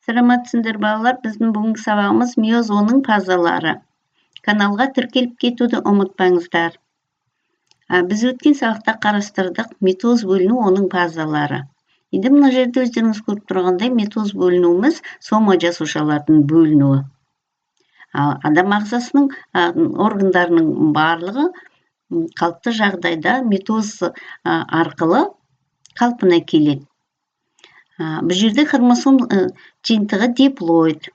Саламатсыңдар, балалар! Біздің бүгінгі сабағымыз: мейоз, оның фазалары. Каналға тіркеліп кетуді ұмытпаңыздар. Біз өткен сабақта қарастырдық митоз бөліну, оның фазалары. Енді мына жерде өздеріңіз көріп тұрғандай, митоз бөлінуіміз – сома жасушалардың бөлінуі. Ал адам ағзасының органдарының барлығы қалыпты жағдайда митоз арқылы қалпына келеді. Бұл жерде хромосом жиынтығы диплоид.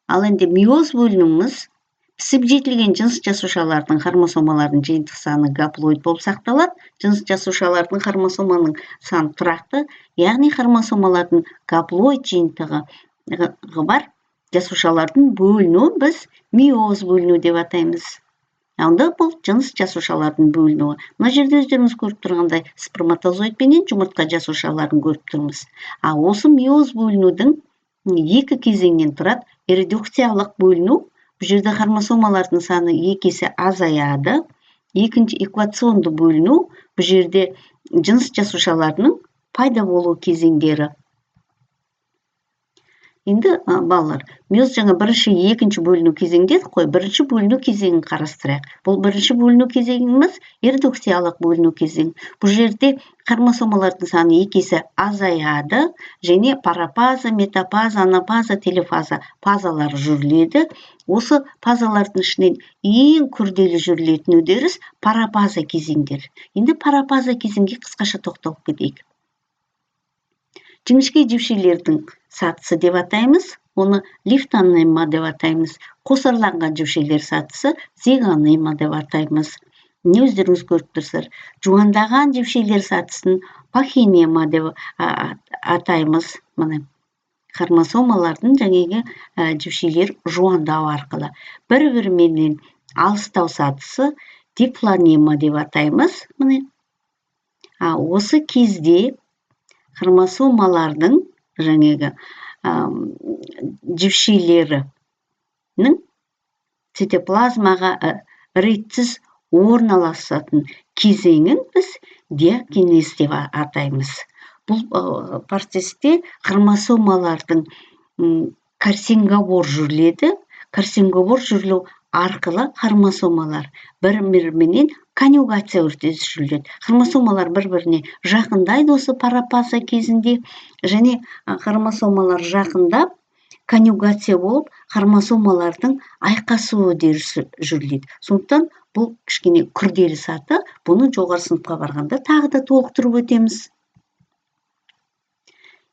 Ал енді мейоз бөлінуіміз: пісіп жетілген жыныс жасушалардың хромосомалардың жиынтық саны гаплоид болып сақталады. Жыныс жасушалардың хромосоманың саны тұрақты, яғни хромосомалардың гаплоид жиынтығы бар жасушалардың бөлінуін біз мейоз бөліну деп атаймыз. Онда бұл жыныс жасушалардың бөлінуі. Мына жерде өздеріңіз көріп тұрғандай, сперматозоид пенен жұмыртқа жасушаларын көріп тұрмыз. А осы мейоз бөлінудің екі кезеңнен тұрады. Редукциялық бөліну: бұл жерде хромосомалардың саны екі есе азаяды. Екінші эквационды бөліну: бұл жерде жыныс жасушаларының пайда болу кезеңдері. Енді, балалар, мейоз жаңа бірінші, екінші бөліну кезең дедік қой. Бірінші бөліну кезеңін қарастырайық. Бұл бірінші бөліну кезеңіміз – редукциялық бөліну кезең. Бұл жерде хромосомалардың саны екі есе азаяды және профаза, метафаза, анафаза, телофаза фазалары жүріледі. Осы фазалардың ішінен ең күрделі жүрілетін үдеріс – профаза кезеңдер. Енді профаза кезеңге қысқаша тоқталып кетейік. Жіңішке жіпшелердің сатысы деп атаймыз, оны лептонема деп атаймыз. Қосарланған жіпшелер сатысы зигонема деп атаймыз. Міне, өздеріңіз көріп тұрсыздар. Жуандаған жіпшелер сатысын пахинема деп атаймыз. Міне, хромосомалардың жаңағы жіпшелер жуандау арқылы бір біріменен алыстау сатысы диплонема деп атаймыз. Міне, осы кезде хромосомалардың жаңағы жіпшелерінің цитоплазмаға ретсіз орналасатын кезеңін біз диакинез деп атаймыз. Бұл процесте хромосомалардың кроссинговер жүріледі. Кроссинговер жүрілу арқылы хромосомалар бір біріменен конъюгация үрдісі жүріледі. Хромосомалар бір біріне жақындайды осы профаза кезінде және хромосомалар жақындап, конъюгация болып, хромосомалардың айқасу үдерісі жүріледі. Сондықтан бұл кішкене күрделі саты. Бұны жоғары сыныпқа барғанда тағы да толықтырып өтеміз.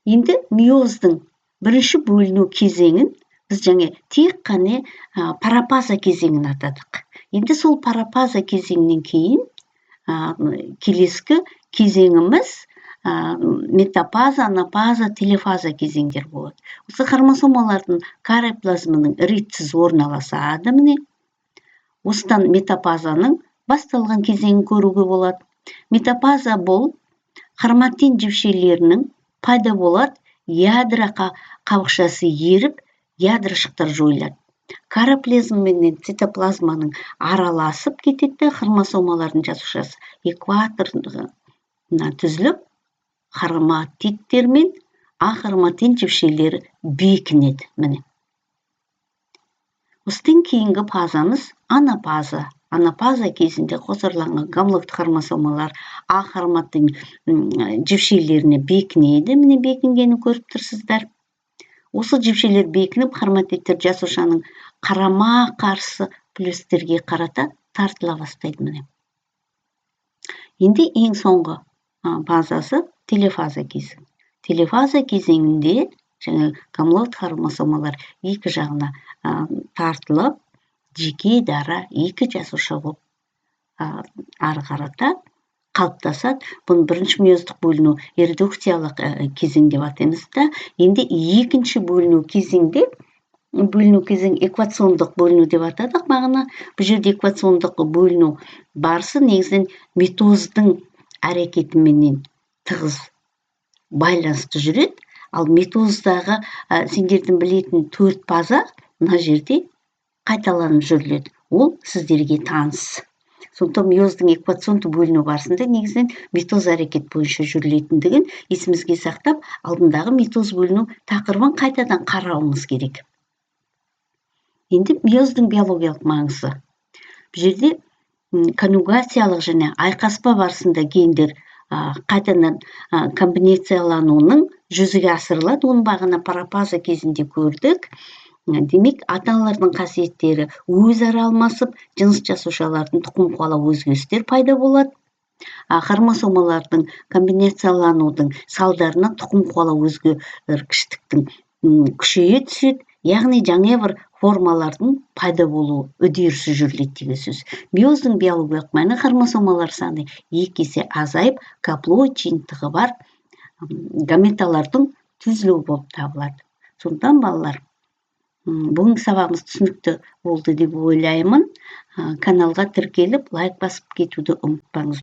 Енді мейоздың бірінші бөліну кезеңін біз жаңа тек қана профаза кезеңін атадық. Енді сол профаза кезеңінен кейін келескі кезеңіміз метафаза, анафаза, телофаза кезеңдер болады. Осы хромосомалардың кариоплазманың ретсіз орналасады. Міне, осыдан метафазаның басталған кезеңін көруге болады. Метафаза: бұл хроматин жіпшелерінің пайда болады, ядро қабықшасы еріп, ядрошықтар жойылады, кариоплазма менен цитоплазманың араласып кетеді де, хромосомалардың жасушасы экваторына түзіліп, хроматидтер мен ахроматин жіпшелері бекінеді. Міне, осыдан кейінгі фазамыз – анафаза. Анафаза кезінде қосарланған гомологты хромосомалар ахроматин жіпшелеріне бекінеді. Міне, бекінгенін көріп тұрсыздар. Осы жіпшелер бекініп, хроматидтер жасушаның қарама қарсы полюстерге қарата тартыла бастайды. Міне, енді ең соңғы фазасы – телофаза кезең. Телофаза кезеңінде жаңа гомологты хромосомалар екі жағына тартылып, жеке дара екі жасуша болып ары қарата қалыптасады. Бұны бірінші мейоздық бөліну редукциялық кезең деп атаймыз да. Енді екінші бөліну кезеңде, бөліну кезең эквациондық бөліну деп атадық бағана. Бұл жерде эквациондық бөліну барысы негізінен митоздың әрекетіменен тығыз байланысты жүреді. Ал митоздағы сендердің білетін төрт фаза мына жерде қайталанып жүріледі. Ол сіздерге таныс. Сондықтан мейоздың эквационды бөліну барысында негізінен митоз әрекет бойынша жүрілетіндігін есімізге сақтап, алдындағы митоз бөліну тақырыбын қайтадан қарауымыз керек. Енді мейоздың биологиялық маңызы. Бұл жерде конъюгациялық және айқаспа барысында гендер қайтадан комбинациялануының жүзеге асырылады. Оны бағана профаза кезінде көрдік. Демек, ата аналардың қасиеттері өзара алмасып, жыныс жасушалардың тұқым қуалау өзгерістер пайда болады. Хромосомалардың комбинацияланудың салдарынан тұқым қуалау өзгергіштіктің күшейе түседі, яғни жаңа бір формалардың пайда болу үдерісі жүріледі деген сөз. Мейоздың биологиялық мәні: хромосомалар саны 2 есе азайып, гаплоид жиынтығы бар гаметалардың түзілуі болып табылады. Сондықтан, балалар, бүгінгі сабағымыз түсінікті болды деп ойлаймын. Каналға тіркеліп, лайк басып кетуді ұмытпаңыз.